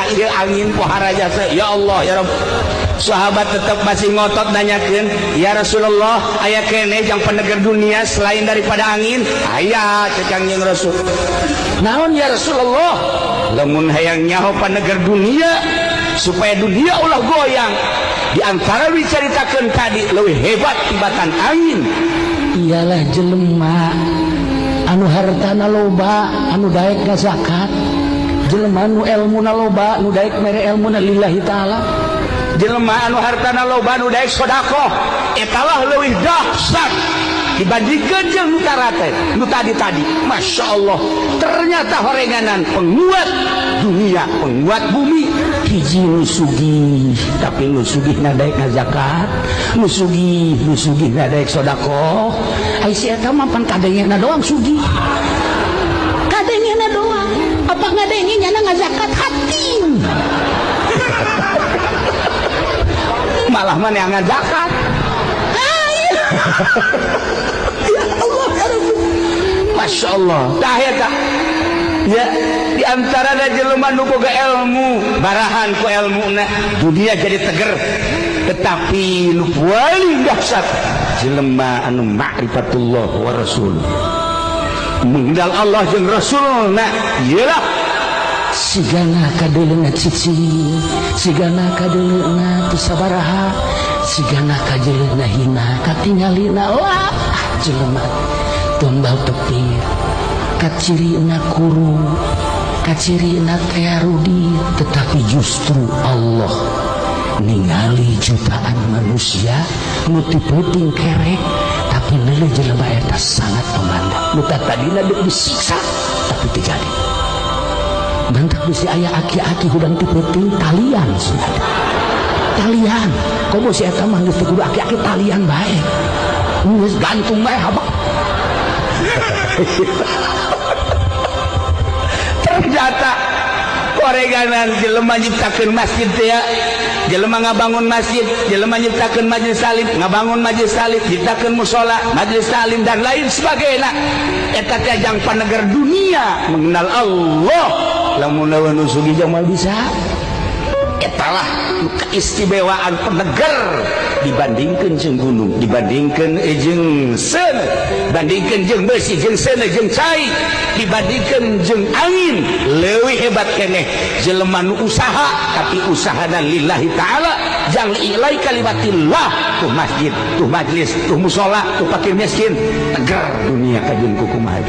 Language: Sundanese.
Ieu angin pohara jasa ya Allah ya Rabb. Sahabat tetap masih ngotot nanyakeun, ya Rasulullah, aya keneh jang peneger dunia selain daripada angin? Aya, cek Kangjeng Rasul. Naon ya Rasulullah? Lamun hayang nyaho paneger dunia supaya dunia ulah goyang, di antara diceritakeun tadi leuwih hebat tibatan angin ialah jelema anu hartana loba anu daek ngazakat, jelema nu elmuna loba nu daek mere elmuna lillahi ta'ala, jelema anu hartana loba nu daek sedekah, etalah leuwih dahsyat dibandingkeun jeung nu tarate nu tadi-tadi. Masya Allah, ternyata horenganan penguat dunia, penguat bumi. Hiji nu sugih tapi nu sugih na daek ngazakat, nu sugih nu sugih na daek sedekah. Ai si eta mah pan kadengena doang sugih, kadengena doang, apa ngadenge nyana ngazakat hati malah mana yang ngazakat. Ya Allah ya Rabbi, Masya Allah. Tah eta ya di antara da jelema nu boga ilmu, barahan ku ilmuna dunia jadi teger, tetapi nu paling dahsyat jelema anu ma'rifatullah wa rasul, mengenal Allah jeung Rasulna. Iyalah sigana kadeuleuna cicing, sigana kadeuleuna teu sabaraha, sigana kadeuleuna hina katingalina. Wah, jelema tombal tepir, kacirina kuru, kacirina tearudi, tetapi justru Allah ningali jutaan manusia nu ti peuting kerek, tapi neuleuh jelema eta sangat pemandang nu tadina deuk disiksa tapi teu jadi. Mantak bisi aya aki-aki hudang ti peuting talian sudah talian, komo si eta mah geus teu kudu aki-aki, talian bae geus gantung bae habak. Ternyata koreganan jelema nyiptakeun masjid teh ya, jelema ngabangun masjid, jelema nyiptakeun majelis talim, ngabangun majelis talim, nyiptakeun mushola, majelis talim dan lain sebagainya, eta teh jang paneger dunia mengenal Allah. Lamun lawan nu sugih jang moal bisa. Etalah keistimewaan peneger dibandingkeun jeung gunung, dibandingkeun jeung seuneu, bandingkeun jeung besi, jeung seuneu, jeung cai, dibandingkeun jeung angin. Leuwih hebat keneh jelema nu usaha tapi usahana lillahi ta'ala, jang li'ilai kalimatillah, tuh masjid, tuh majlis, tuh musola, tuh fakir miskin, teger dunia kajeun kukumaha.